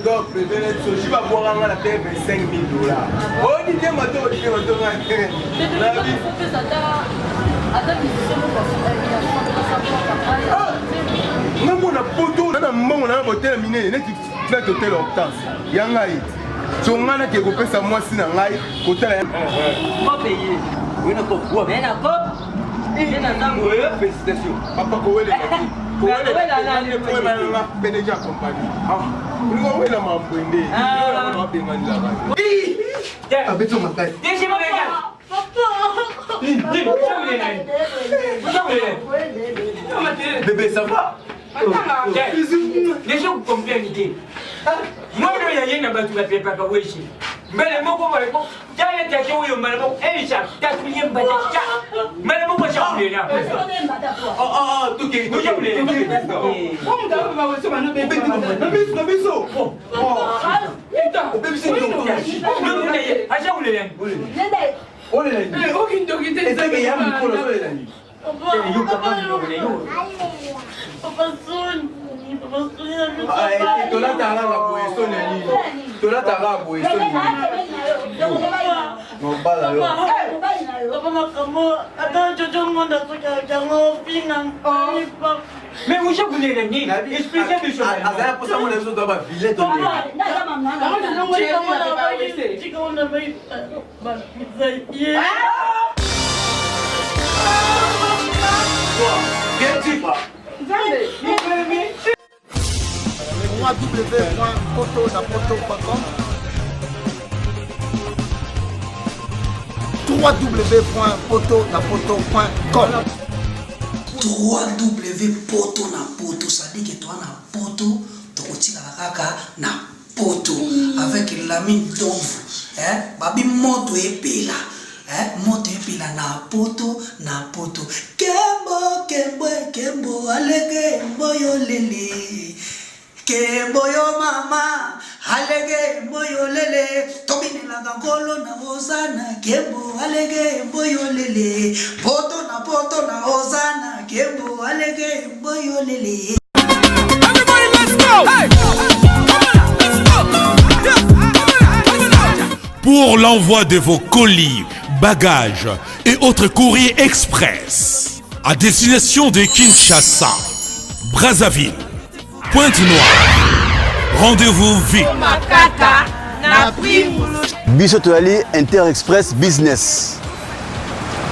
Donc président soji babwaka nga na pe 25 000 dollars. Odi te mato odi te mato nga. Nabi. Nga mona poto na mbongo na botela minene neti flat hotel Hortense ya ngai. So nga nake kopesa mwasi na ngai kotala ya. Félicitations. Papa kowelela te. Kowelela PDG ya compagnie. Olinga owela mambo nde. Abenganilaka. Abeti makasi. Bébé, ça va? Déjà comprendre te mwana oyo aye na bato bapepaka weshi mbele moko tala tata oyo mbala moko elisa tatuye mbata ta mbala moko achakulela achakulela Tolataka boye soni ya nini? Tolataka boye soni mobala yo. Papa makambo ata jojo ngonda soki yango finga Mais vous vous voulez nini? Expliquez biso. Azala posa mona biso to ba vilain to nini? www.potonapoto.com www.potonapoto.com 3W poto na poto c'est-à-dire que toa na poto tokotikala kaka na poto avec Lamine Domvu eh babi moto epela eh moto epela na poto na poto kembo kembo kembo alege mboyo lele kembo yo mama alege mboyo lele tobinelaka nkolo na hozana kembo alege mboyo lele poto na poto na hozana kembo alege mboyo lele. Everybody, let's go! Hey! Come on, let's go! Yeah! Come on, let's go! Pour l'envoi de vos colis, bagages et autres courriers express à destination de Kinshasa, Brazzaville, Pointe-Noire, rendez-vous vite. Biso toyali Inter Express Business.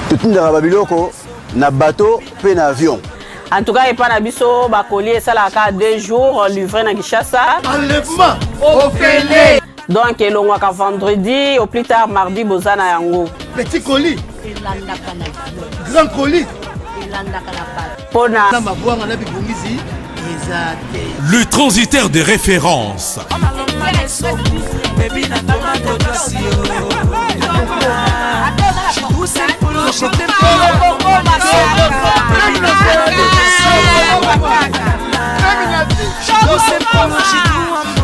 Totindaka ba biloko na bateau pe na avion. En tout cas, epa na biso ba colis esalaka 2 jours livré na Kinshasa. Enlèvement ofele. Donc elongwaka vendredi au plus tard mardi boza na yango. Petit colis. Elandaka na grand colis. Elandaka na bato. Pona na mabwanga na bibongisi eza te. Le transitaire de référence.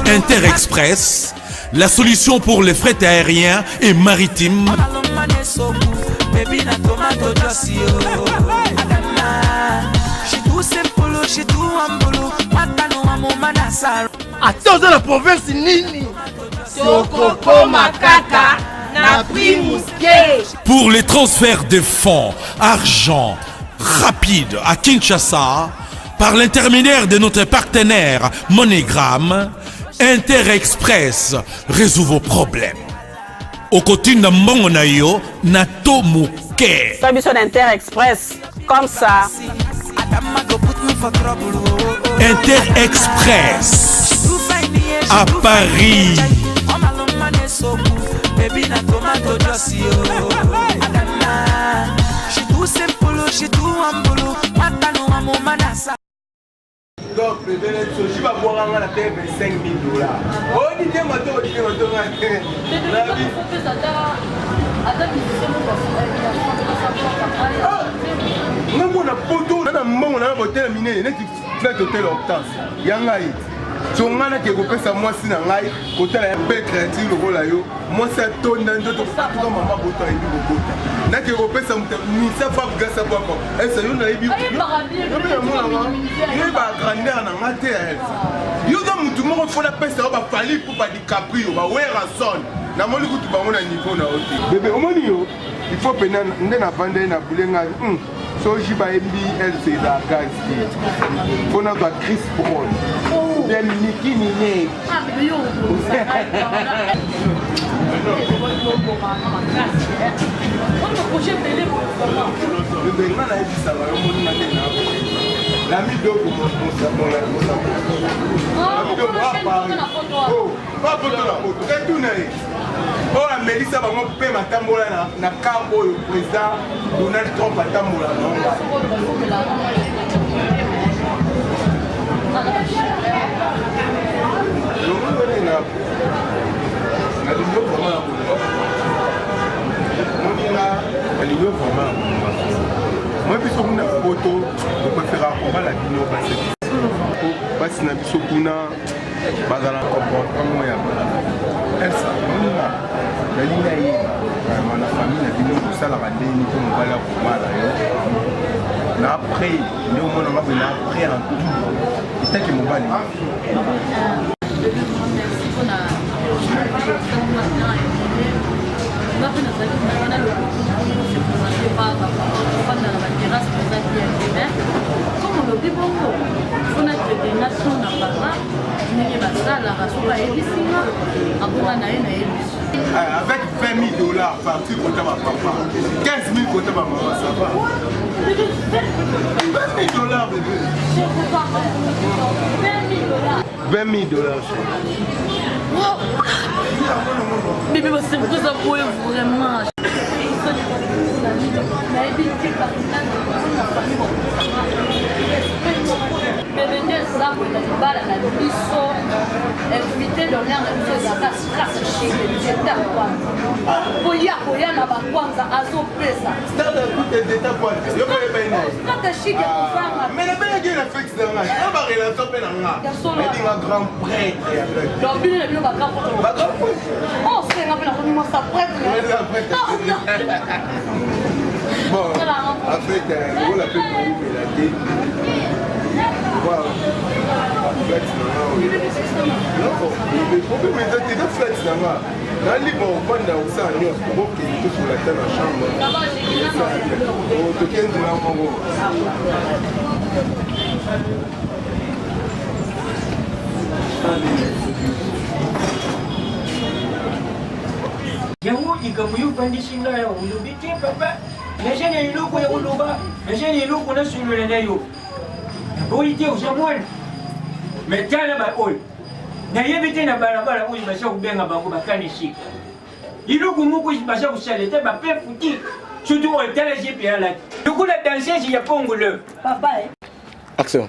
Inter Express, la solution pour les frais aériens et maritimes. Ata oza na province nini, tokokoma kaka na prix moke. Pour les transferts de fonds, argent, rapide à Kinshasa, par l'intermédiaire de notre partenaire MoneyGram, Inter Express résout vos problèmes. Okotinda mbongo na yo na to moke. Toi biso na Inter Express comme ça. Inter Express à Paris. Donc président soji babwaka nga na pe 25 000 dollars. Odi te mato odi te mato nga. Nabi. Nga mona poto na mbongo na botela minene neti flat hotel Hortense ya ngai. So ngai nake kopesa mwasi na ngai kotala ya belle créature lokola yo, mwasi atonda nzoto tuka mama bota ayebi kobota. Nake kopesa moto misa Fab Gasa Bwako. Elsa yo nayebi yo mpe namonaka yo ba grandeur na ngai te Elsa. Yo oza motu moko fo napesa yo ba Fally Ipupa DiCaprio ba Werrason. Namoni kutu bango na niveau na yo te. Bebe omoni yo il faut pena nde navandeli na bule ngai hmm. soki bayembi else eza gaz te mpo nazwa chris brown bien miki minei bebe nga nayebisaka yo moni nga nde na lami dogo lami dogo apari bapoto na poto etuna ye oyo amelisa bango mpe matambola na car oyo président Donald Trump atambola na yango. Nalingi vraiment ya bolingo moninga nalingi vraiment ya bolingo moi biso kuna poto toprefera kobala bino basi basi na biso kuna bazala comportement ya elsa moninga nalingi nayeba vraiment na famille na bino bosalaka ndenge nini mpo mobali akobala yo na après nde omona nga boye na après en tout etake mobali. Nga mpe nazalaki wana lokuku se présente pa kofanda na baterrasse mpenza bien te mais comme olobi bongo fo nakende na son na papa ndenge basalaka soki ayebisi nga abonga na ye nayebisi. Avec 20 000 dollars parti kota ba papa, 15 000 kota ba maman, ça va. 20 000 dollars bébé. 20 000 dollars. 20 000 dollars. Bébé, c'est pourquoi ça boye vraiment. Nayebi te bebe nde eza boye na libala na biso invité d'honneur na biso ezalaka stress chic eta kwanza koya koya na bakwanza azopesa stress chic ya kozanga mais nabengaki ye na fixe na ngai na barelation mpe na nga nayebinga grand prêtre ya donc bino na bino bagrand prêtre bagrand prêtre oh senga mpe nakomi mwasa prêtre bon en fait lokola mpe koumela te flat na nga oyo problème eza te eza flat na nga na libre ovanda osala nyonso tokokende tosola ata na chambre tokende nzela moko. Yango likambo yo ofandisi ngai awa olobi te papa naza na eloko ya koloba naza na eloko nasolola na yo naboyi te oza mwana me tala baoyo nayebi te na balabala oyo baza kobenga bango bakanisi eloko moko baza kosala te bape futi surtout oyo tala jipe alati lokola danseuse ya pongole papa eh. Action.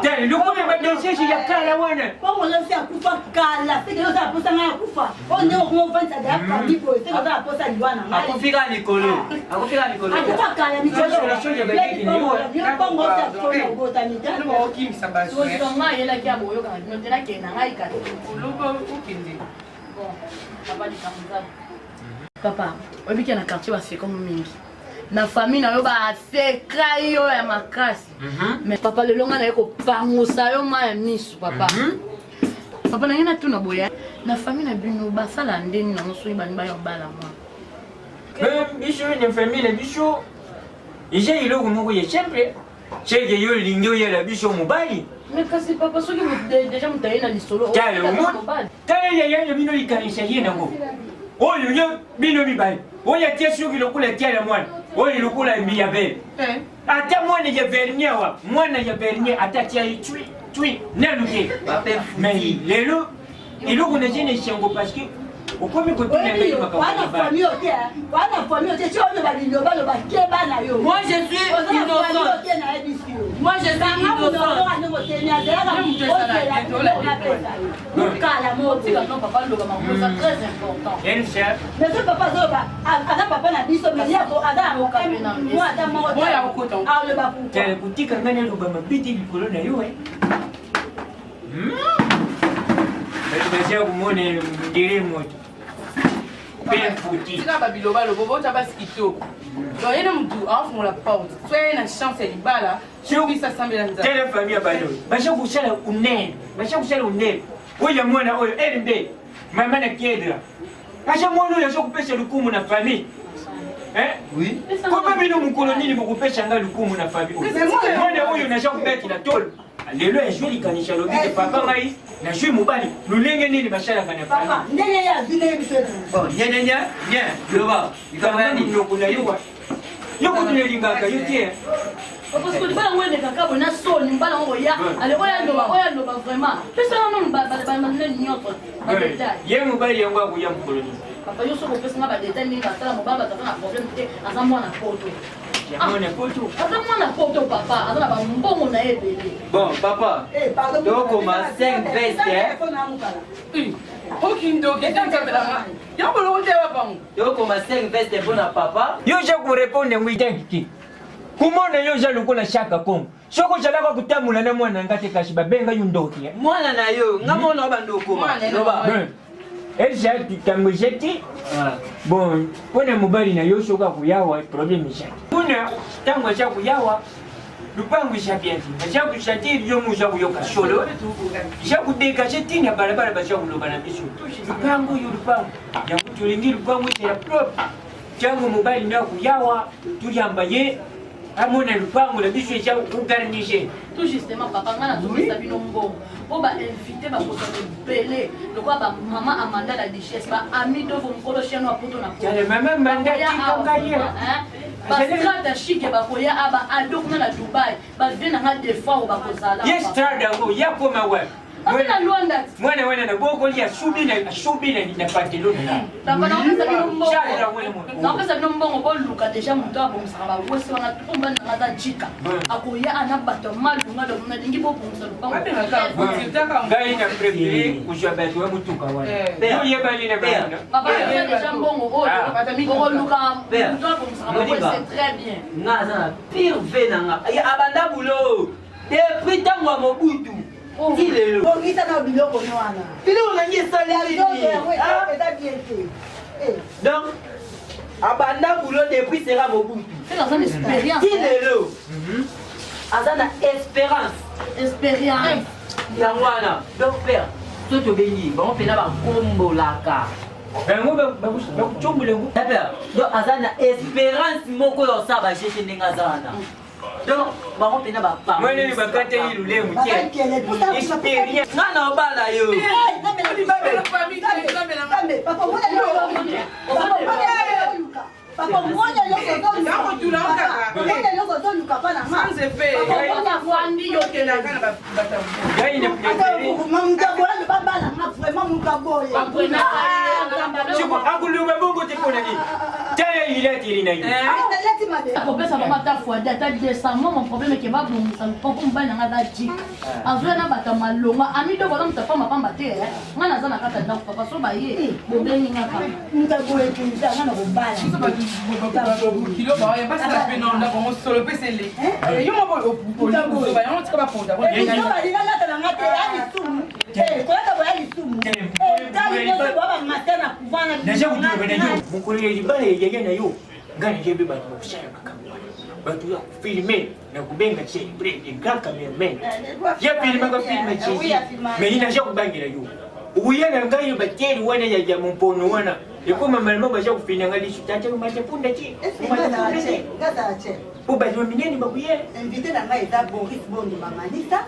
Tala lokola ba danseuse ya kala wana. Bongo ozo akufa kala seke oza na posa ngai akufa oyo ndenge okoma ofandisa deya famille boye seke oza na posa liwa na ngai. Akufi kaka likolo. Akufi kaka likolo. Akufa kala mikolo bongo oza tona obotami te. Solution ngai ayelaki ya boyokana bino te nakende na ngai kati. Bon, papa likambo eza. Papa, oyebi ke na quartier baseka mingi. Na famille na yo baseka yo ya makasi. Mais papa lelo ngai naye kopangusa yo mai ya misu papa. Papa na ngai natuna boye na famille na bino basala ndeni nango soki balingi baya kobala mwana. Biso na famille na biso eza eloko moko ya simple. Seke yo olingi oyela biso mobali. Mais kasi papa soki deja moto aye na lisolo. Tala omoni. Tala yaya na bino likanisa ye nango. Oyo yo bino mibale. Oyo atia suki lokola atia na mwana. Oyo lokola miyabel. Ata mwana ya vernier wa. Mwana ya vernier ata atia ye tui tui nanu te. Mais lelo eloko na je na esengo parce que okomi kotuna ngai makambo wana famille ote wana famille ote ti oloba liloba loba keba na yo moi je suis innocent te nayebisi yo moi je suis innocent ndenge otemi azalaka mokala motika non papa loba makambo eza très important mais so papa azoloba aza papa na biso mais ye aza mwa ata moko aloba pourquoi kotika ngai naloba mabe te likolo na yo. Bato baza komona ndele moto mpe mfuti. Tika babiloba lobo bota basi kitoko. Donc ye na mutu afungola porte. So ye na chance ya libala, soki sasambela Nzambe. Tala famille ya bano baza kosala unene, baza kosala unene. Oyo ya mwana oyo rb mama na kiedra aza mwana oyo aza kopesa lokumu na famille. Koma bino mokolo nini bokopesa ngai lokumu na famille oyo? Mwana oyo naza kobetela tolo lelo azwi likanisi, alobi te papa ngai nazwi mobali lolenge nini basalaka na famille. Ndenge ye azwi ndenge biso. Nye nye nye loba likambo ya monoko na yo, yo kutu nalingaka yo te. Parce que libala yango elekaka boye na soni, mobala yango koya ale oyo aloba, oyo aloba vraiment pesanga nonu banene nyonso badetail. Ye mobali yango akoya mokolo nini? Papa, yo soki opesanga badetail ndenge basala mobala, bato aza na problème te, aza mwana poto. Mwana poto. Aza mwana poto papa, aza na bambongo na ye ebele. Bon papa, tokoma 5 veste. Okindoki eza nzambelanga yango boloko te wa bango. Tokoma 5 veste mpona papa. Yo oza korepondre yango identité komona yo oza lokola shaka kongo. Soki ozalaka kotambola na mwana na nga te, kasi babenga yo ndoki. Mwana na yo nga mona oyo bando okoma loba. Eza likambo eza te. Bon, mpona mobali na yo soki akoyawa, problème eza te. Mpona ntango aza koyawa, lupango eza bien te, baza kosatire yo, mo oza koyoka solo, eza kodegage ntina balabala, baza koloba na biso lupango oyo, lupango yango tolingi lupango ezala propre. Ntango mobali na akoyawa, toyamba ye, amona lupango na biso eza organise. Tout justement papa, ngai nazopesa bino mbongo mpo bainvite bakozala ebele lokola bamama Amanda la duchesse, baami dovo mokolo chaine wa poto na Tala, mama Amanda, tika ngai ye. Bastrada chike bakoya a baado kuna na Dubai, bavie na nga defa oyo bakozala. Ye strada yango yakoma wapi? Baza na Luanda. Mwana wana na bokoli asubi na asubi na na patelo na. Papa, naopesa bino mbongo, naopesa bino mbongo boluka deja moto abongisaka bawese wana to mobali nanga aza jika akoya ana bato ya malunga, donc nalingi bobongisa lopango. Ngai na préféré kozwa bato ya motuka wana. Yo oyebani na bango. Papa, eza deja mbongo oyo okoluka moto abongisaka bawese très bien. Nga aza na pire ve na nga abanda bulo depuis ntango ya Mobutu ti lelo. Bongisa na biloko no wana. Biloko na ngi esali nini? Eza bien te. Donc abanda boulot depuis sera Mobutu aza na expérience. Ti lelo aza na espérance. Expérience yango wana. Donc père, so tobengi bango mpena bakombolaka bango, bakucombola yango. Père, donc aza na espérance moko ya osala bageshe ndenge aza wana. Donc bango mpena bapamwanene bakateli lulemu te expérience. Nga na obala yo. Papa, mwana eloko ozoluka mpa na ngai na préféré nga babalanga vraiment moto aboye. Akoluba bongo te mpona nini? Tala lilateli na yo. Nalati mabe. Kopesa bango ata fois ata 200. Moi, mon problème eke babongisa lopango, mobali nanga aza jika, azoya na bato ya malonga, amidoko aza moto apamba pamba te. Ngai naza na kati ya ndako papa, so baye bobengi nga kaka. Moto aboye mpenza nga na kobala. Kilo baoya basala mpe na ndako yango solo mpe sele yo moko oluzoba yango tika baponda. Ebiso nalata na nga te ya lisumu, kolata boya lisumu tali nyonso boya bamata na couvent. Naza kotuluka na yo mokolo ya libala ya yaya na yo. Ngai nayebi bato bakosala makambo wana, bato ya kofilme na kobenga celebre de grand cameraman ya filmaka filme Jésus. Mais naza kobangela yo okoya na ngai bateri wana ya mompono wana ekoma malama, baza kofina ngai lisu tata omata punda te po bato ya minene bakoya. Invité na ngai eza Boris Bondo Mamanisa,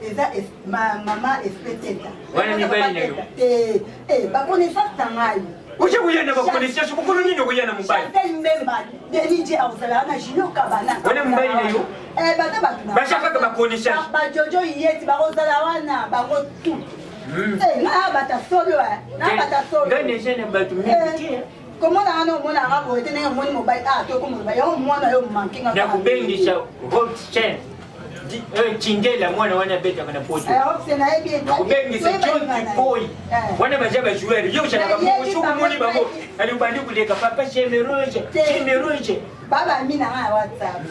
eza mama Espeteta. Wana mibali na yo. Te, baconnaissance na ngai. Oza koya na baconnaissance mokolo nini okoya na mobali? Chantal Mbemba, Denis J akozala wana, Junior Kabana. Wana mobali na yo. Baza bato na baza kaka baconnaissance. Bajojo Yeti bakozala wana, bango tout. Nga bata solo, na bata solo. Ngai naza na bato mingi te. Komona wana, omonaka boye te ndenge omoni mobali a tokomoloba yango mwana yo manke nga. Nakobengisa Roxen Chingela, mwana wana abetaka na poto. Nakobengisa John Kipoi, wana baza bajoueur. Yo ozalaka bongo, soki omoni bango alobandi koleka papa cheme rouge, cheme rouge. Baba mi na nga ya WhatsApp.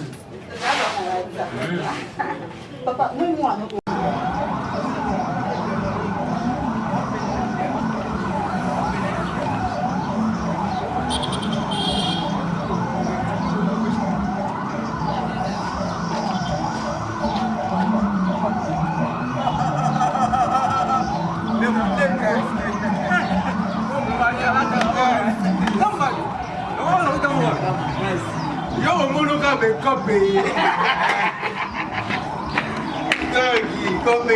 Papa, moi mwana. Yo omonoka bekope. Tangi, kope.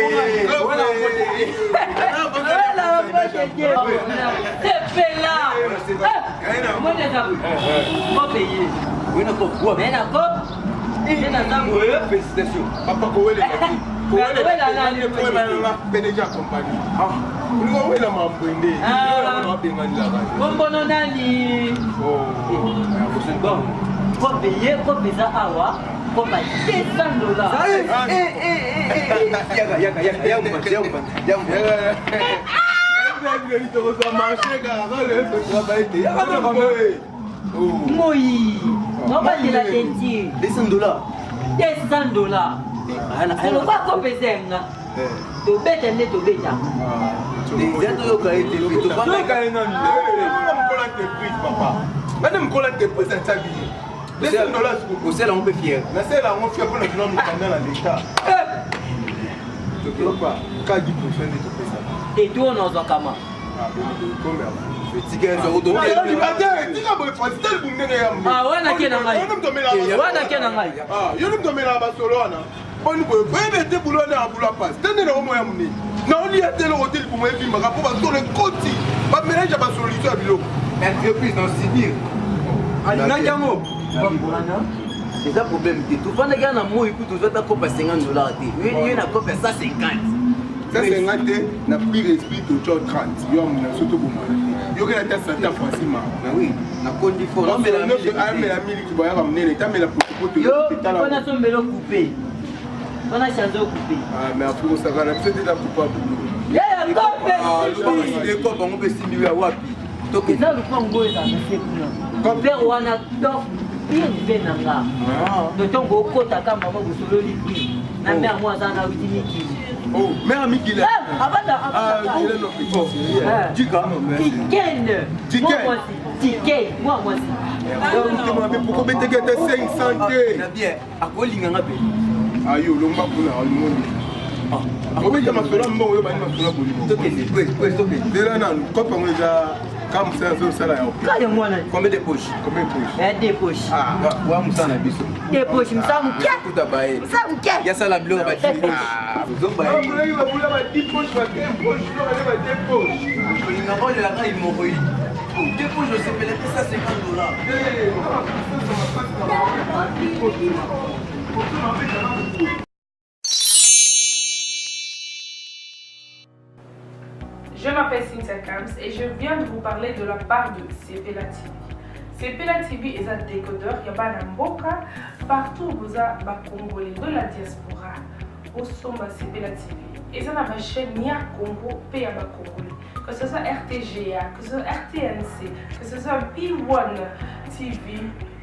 Sepela. Mwana eza kope ye. Wena kope. Wena kope. Félicitations. Papa Kowele. Kowele PDG ya compagnie. Olingo wela mambwende. Kombono nani? Bon. Kope ye kope eza awa. Kopa 200 dollars. Yaka yaka yaka yaka yaka yaka. Moi. Nobatela teinture. 200 dollars. 200 dollars. Lokola kope eza yanga. Tobeta nde tobeta. Deja toyoka ye te. Toyoka ye nanu. Mokolo entreprise papa. Bana mokolo entreprise atia bino. 200 dollars. Osala yango mpe fier. Nasala yango fier mpo na bino mokanda na leta. Tokopa ka 10% nde topesaka. Te to nazwa kama. Yo nde omelaka basolo wana boni boye boyebe ete bulo wana ya bulo ya pasi te nde nango moya monene naolia te eloko te libumu evimbaka mpo basolo ekoti bamelange ya basolution ya biloko entreprise na sibir alingaki yango eza problème te tofandaki wana na moi kutu ozwa ata kope ya 50 dollar te ye na kope ya 150 150 te na pire esprit totyo 30 yo amona so tobomana te yokela ata santa francima oui nakondi fort amela miliki boyaka monene tamela potopoto mpona sombelo coupe mpona change coupe mais afrika osakana biso te ta coupe abulo kope yango mpe esimbi ya wapi eza lupango oyo ezala na se kuna pere wana top pire ve na nga ntongo okotaka mama bosololi prix na mare mo aza na witi mikili mare mikili abanda tikene mwa mwasi tikene mwa mwasi motema mabe poko beteki ata 500 te bien akolinganga mpe ayo olongba kuna olingo obeta masolo ya mbongo oyo bani masolo ya bolingo zela nanu kope yango eza ka mosala azosala ya kaka mwana combien de poche combien de poche ya deux poche wa mosala na biso deux poche mosala moke kuta baye mosala moke yasala biloko ba 10 poche ozobaye babula ba 10 poche ba 15 poche biloko ba 2 poche olinga olelaka hémorroïde deux poche osepela te 150 dollars Je m'appelle Cynthia Kams et je viens de vous parler de la part de Sepela TV. Sepela TV est un décodeur ya bana mboka partout boza ba congolais de la diaspora osomba Sepela TV. Eza na ba chaîne ya Congo pe ya ba congolais. Que ce soit RTGA, que ce soit RTNC, que ce soit B1 TV,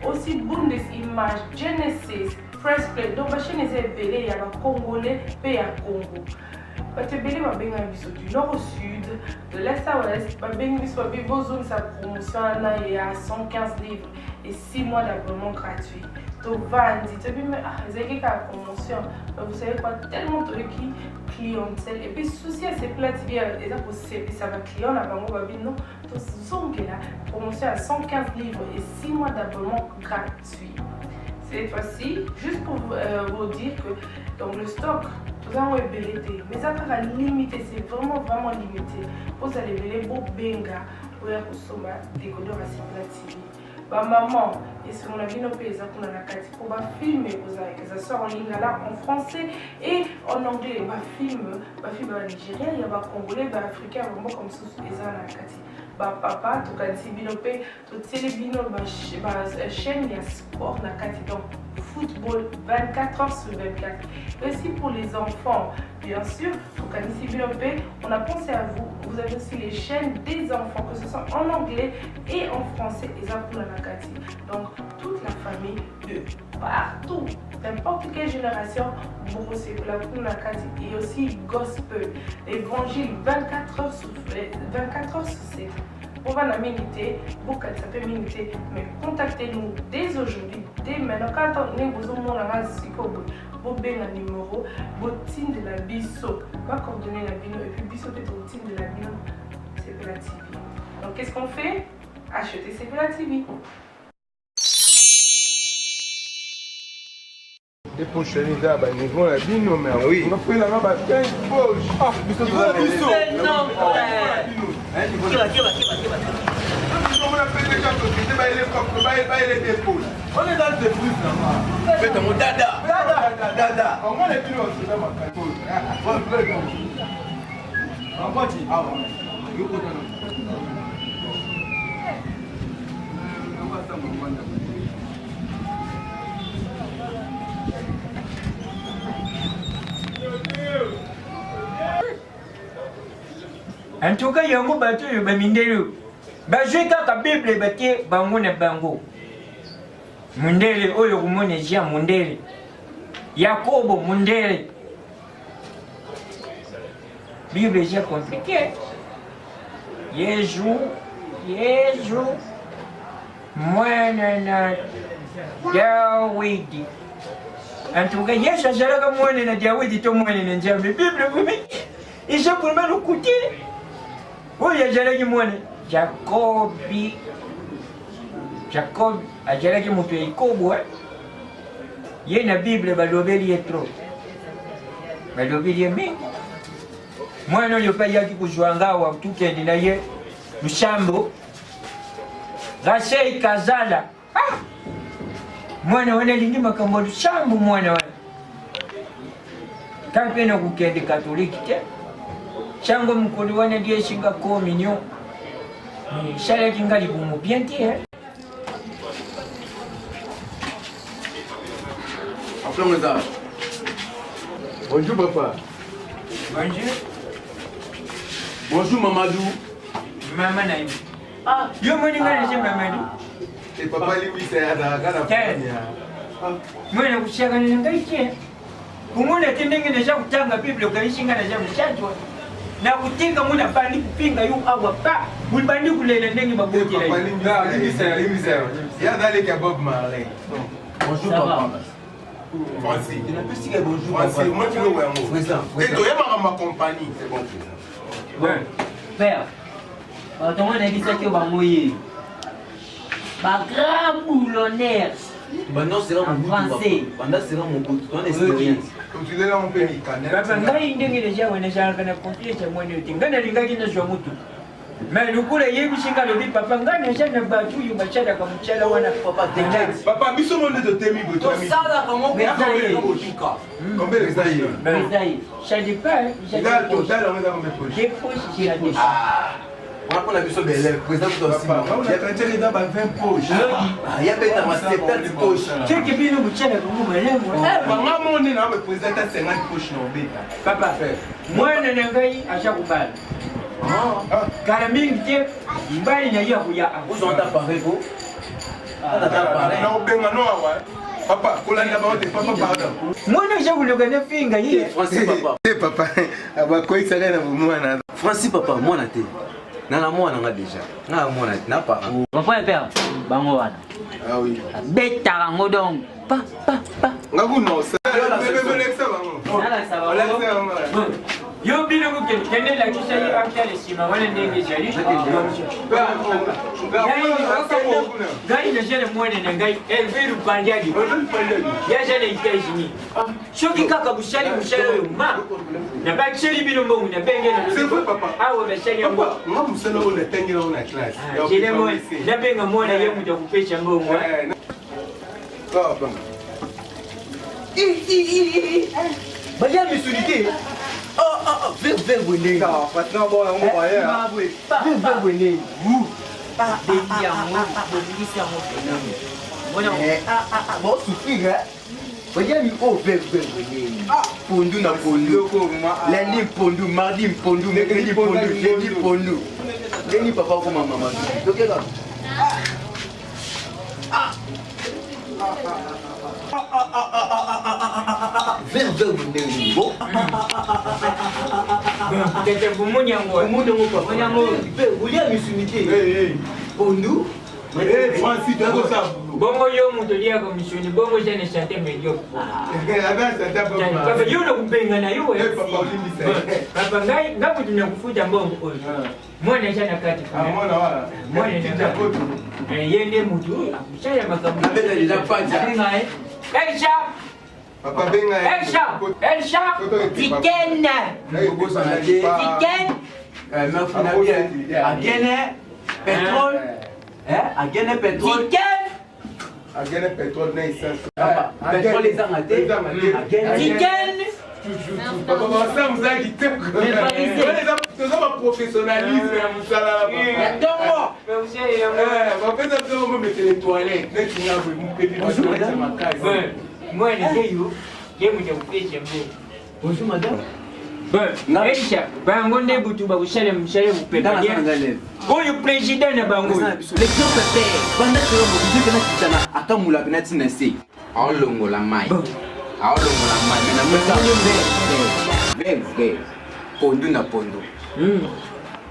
aussi Bundes Image, Genesis, Press Play. Donc ba chaîne eza ebele ya ba congolais pe ya Congo. bato ebele babengaki biso du nord au sud de l'est à ouest babengi biso babi bozongisa promotion wana ya 115 livres et 6 mois d'abonnement gratuit tovandi toyebi me ah ezalaki kaka promotion mais vous savez quoi tellement toyoki clientèle et puis souci ya sepela tv eza kosepisa baclient na bango babi non tozongela promotion ya 115 livres et 6 mois d'abonnement gratuit cette fois-ci juste pour euh, vous dire que donc le stock toza yango ebele te mais eza kaka limité c'est vraiment vraiment limité ozala ebele bobenga oya kosomba décodeur ya sepela tv bamaman esengo na bino mpe eza kuna na kati mpo bafilme ekozala que ça soit en lingala en français et en anglais bafilme bafilme ya banigérien ya bacongolais baafricain ya bamboka mosusu eza na kati bapapa tokanisi bino mpe totieli bino bachaîne ya sport na kati donc football 24 heures sur 24 et aussi pour les enfants bien sûr tokanisi bino mpe on a pensé à vous vous avez aussi les chaînes des enfants que ce soit en anglais et en français eza kuna na kati donc toute la famille de partout n'importe quelle génération bokosepela kuna na kati et aussi gospel évangile 24 heures sur 24 heures sur 7 bovanda mingi te bokanisa mpe mingi te mais contactez nous dès aujourd'hui dès maintenant kaka ndenge bozomona nga sikoyo boye bobenga numero botindela biso bacoordonne na bino et puis biso mpe totindela bino Sepela TV donc qu'est-ce qu'on fait acheter Sepela TV. Epoche wana eza ya baniveau na bino meakoyelanga ba 15 poche ah, biso biso Dada, dada, Antuka yango bato oyo bamindele oyo bazwi kaka bible batie bango na bango mundele oyo komona jean mundele yakobo mundele bible eza compliqué yezu yezu mwana na dawidi antuka yesu azalaka mwana na dawidi to mwana na nzambe bible vraimen eza vraimen lokuti oyo azalaki mwana jakobi jakob azalaki moto ya ekobo eh? ye na bible balobeli ye trop balobeli ye mingi mwana oyo mpe ayaki kozwa nga awa tukende na ye lusambo Rachel Kazala ah! mwana wana alingi makambo ya lusambo mwana wana kaka mpe na kokende katolike te sango mokolo wana liesi nga communion esalaki nga libumu bien te eh? Bonjour papa. Bonjour. Bonjour Mamadou. Mama na yo. Ah. Yo moni nga na Mamadou. Et papa limbisa ya azalaka na mwana kusiakana na ngai te komona te ndenge naza kotanga bible okanisi ngai naza mosantu nakotinga ngo nabandi kopinga yo awa pa bandi kolela ndenge babotela ya azaleki ya bob marley bonjour papa Francis, Francis, moi tu veux yango. Et toyebaka ma compagnie. C'est bon. Bon, père, bato yango nayebisaki yo bango ye bagrand boulonnaire papa ngai ndenge deja wana ezalaka na confiance ya mwana yo te ngai nalingaki nazwa motu me lokola eyebisi ngai alobi papa ngai naza na bato oyo basalaka mosala wana papa biso mo nde totemi Ça dépend. Eza total yango eza combien poche? Des poches, c'est la poche. wana mpona biso baélève président kuta eza ba 20 poche ya betama 70 poche soki bino botyela bango malamu banga mone na ba président ta 50 poche na obeta papa mwana na ngai aza kobala kala mingi te mbali na ye akoya ozwanta pare ko nakobenga no awa papa kolanda bango te papa pardon mwana aza koluka na finga ye francis papa te papa bakoyisaka na bomwana francis papa mwana te nana mwana nga déjà nga na mwana te na parent papa ya père bango wana ah oui abetaka yango donc pa pa pa nga kuna osalekisa bango yo bino kokende kende lakisa ye atala nsima wana ndenge ezali ngai naza na mwana na ngai herve lupandiadi ye aza na états-unis soki kaka bosali mosala oyo ma nabakiseli bino mbongo nabenge awa basali yango nabenga mwana ye moto akopesa mbongo balia misuni te ver ver boye ndenge ver ver boye ndenge baosouffrir balia mi oyo ver ver boye ndenge pondu na pondu lundi pondu mardi pondu mercredi pondu jeudi pondu ndenge papa okoma mama tokeka Ver ver ndenge nini bo tete bomoni yango omoni yango papa yango olia misuni te pondu Francis tozosala bongo yo moto oliaka misuni bongo eza na sante mediocre papa yo nakobenga na yo papa ngai nga moto nakofuta mbongo oyo mwana eza na kati mwana ye nde motu akosala makambo. Elsa. Papa benga ye. Elcha, Elcha, Tiken. Tiken. Agene pétrole. Agene pétrole. Tiken. Agene pétrole na essence. Pétrole ezanga te. Tiken. Papa basala mosala kitoko. Toza baprofessionnalisme ya mosala. Ntongo. Bapesa biso bango metele toilette neti nga boye mopepi batoilette ya makasi. Mwana yeyo ye moto akopesa ngo. Bonjour madame. Elisha, bango nde butu bakosala mosala mopepa oyo président na bango L'exemple père, banda toyo mobutu pena kitana akamula pena tina se. Aolongola mai. Aolongola mai mais na mota. Vrai vrai. Pondu na pondu.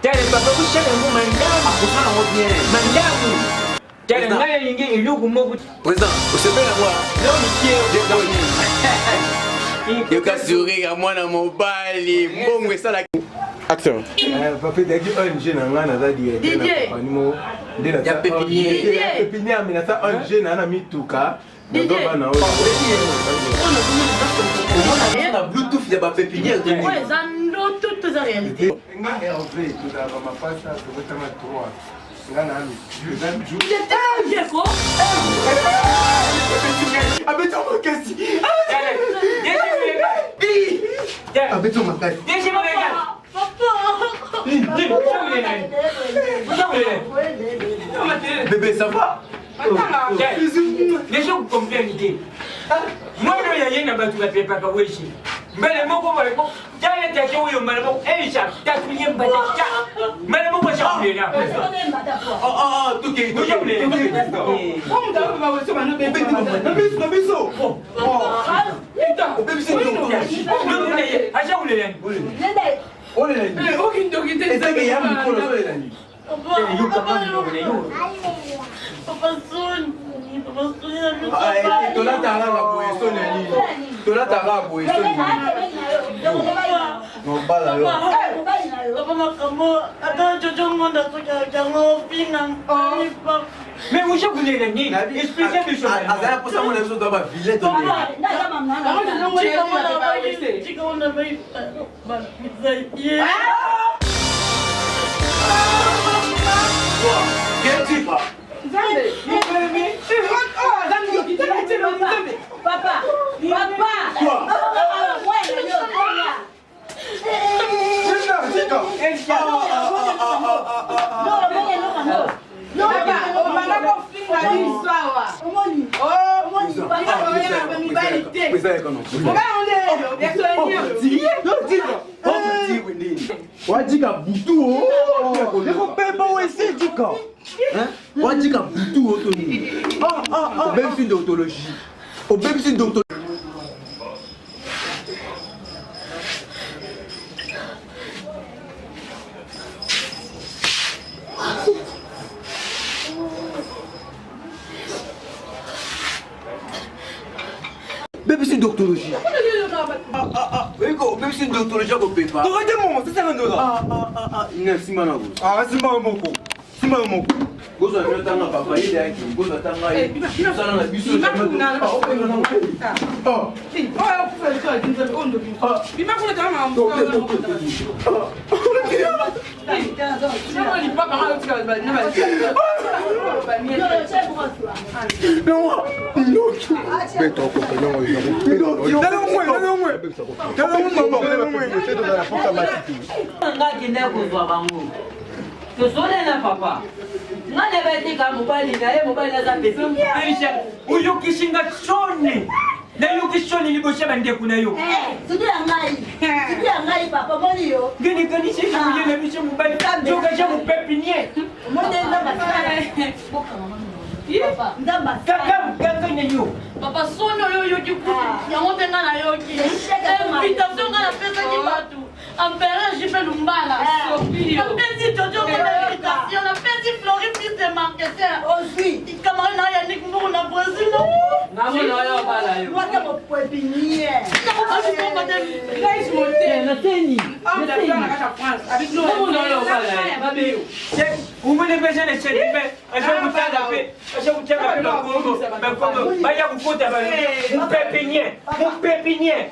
Tala papa kosala yango mandamu. Akosala yango bien. Mandamu. Tala ngai nalingi eloko moko. Président, osepela yango. Yoka sourire ya mwana mobali mbongo esalaki Action. Papa ezalaki ONG na ngai naza directeur na compagnie moko nde Ya pépinière. pépinière mais naza ONG na na mituka naza bana oyo na bluetooth ya bapépinière oyo eza ndoto to eza réalité nga Hervé tozalaka mapasa tobotama 3 nga na eza jour jeko abeti makasi abeti makasi Bébé, ça va Déjà comprendre te mwana oyo aye na bato bapepaka weshi mbele moko baleko tala tata oyo mbala moko elisa tatuye mbata ta mbala moko asakulela asakulela tolataka boye soni ya nini tolataka boye soni mobala yo papa makambo ata jojo ngonda soki yango ofinga mais ozakulela nini explike biso azala mposa mona biso toa bavile Papa, papa, wajika butu ekopepa wese jika wajika butu oto nini obebisi ndoktologie obebisi ndoktologie bebisi doctologie obebisi doctologie akopepa tokate momo sesanga ndoka na nsima na bo nsima yo moko nsima yo moko kozwa bino tanga papa ye deyaki kozwa tanga ye osala na biso nga akende kozwa bango tosole na papa nga nde batika mobali na ye mobali aza pepe oyokisi nga soni nayoki soni liboso ya bandeko na yo Sudu ya ngai, sudu ya ngai papa moni yo. ngene kanisi ekoyela biso mobali sokaza mopepinie Omoni nzambe asala. Nzambe asala. Kaka na yo papa soni oyo oyoki kutu yango te nga nayoki invitation nga napesaki bato empereur jipe lumbala napesi jojo ngona invitation napesi flori fils de marketer camarade na yanik mbungu na brésil nga Mwasi mopepinier. Umone mpe jeune cheribe aza kutanga mpe aza kutanga mpe bakongo bakongo baya kokota mopepinier mopepinier.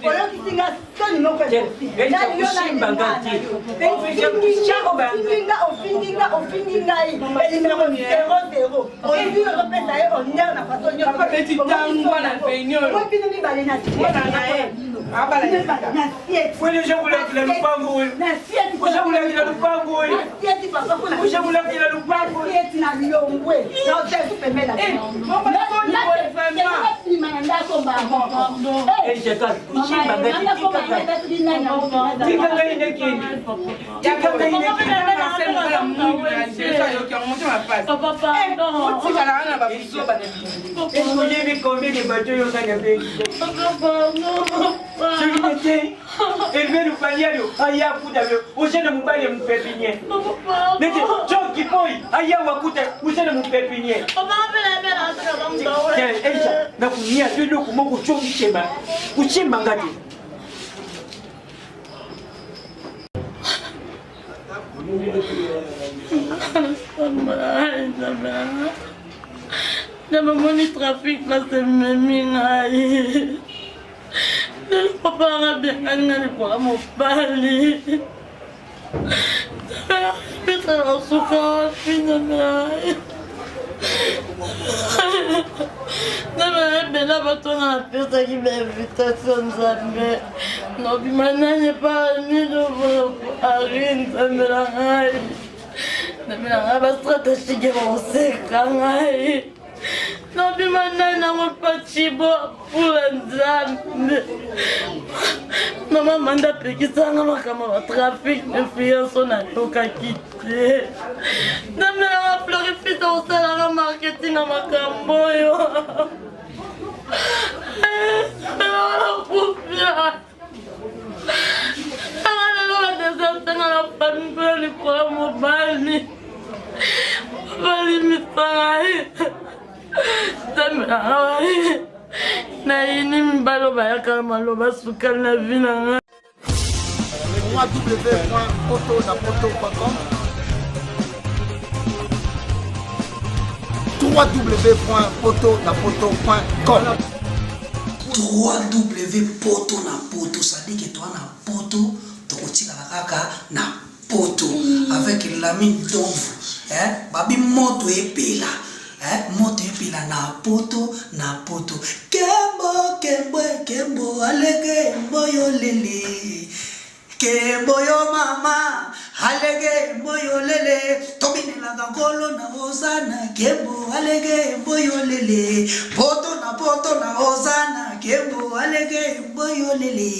Oyokisi nga soni moko ofinginga, ofinginga, ofingi ngai elimero 00 ozwi, ozopesa ye honneur na façon nyonso. Bino mibale na na longwe bima na ndako. Tika ngai nekende, tika ngai. Oyebi combien de bato oyo ngai nabengi? Soki nete elve lupalialo aya kuta oza na mobali ya mopepinier, nete joki poi aya wakuta oza na mopepinier. Elsa, nakunia to eloko moko congisema kosemba te. Namamoni trafic place ememi ngai. Lelo papa nanga abengani nga likola mobali. Petre nasuka wapi? Nzambe na ebela bato nga napesaki bainvitation. Nzambe, nobima nani epa nino? Ari, Nzambe na ngai, Nzambe na ngai, bastratégique bakoseka ngai. Nobima nani nango pacibo pula? Nzambe, mama Manda apekisanga makambo ya batrafic d'influence oyo nayokaki te. Nzambe nanga, Florifise osalanga marketing ya makambo oyo nakufia anga. Lelo badesertenga na famille mpona likolo ya mobali. Balimisa ngai. Nzambe na ngai, nayini mibali oyo bayaka na maloba sukali na vi na ngai. www.potonapoto.com, www.potonapoto.com. 3W poto na poto, c'est-à-dire que toa na poto, tokotikala kaka na poto avec Lamine Domvu, eh? Babi moto epela, eh? Moto epela na poto na poto. Kembo kembo kembo alege mboyo lele kembo yo mama alege mboyo lele tobinelaka nkolo na ozana kembo alege mboyo lele poto na poto na ozana kembo alege mboyo lele.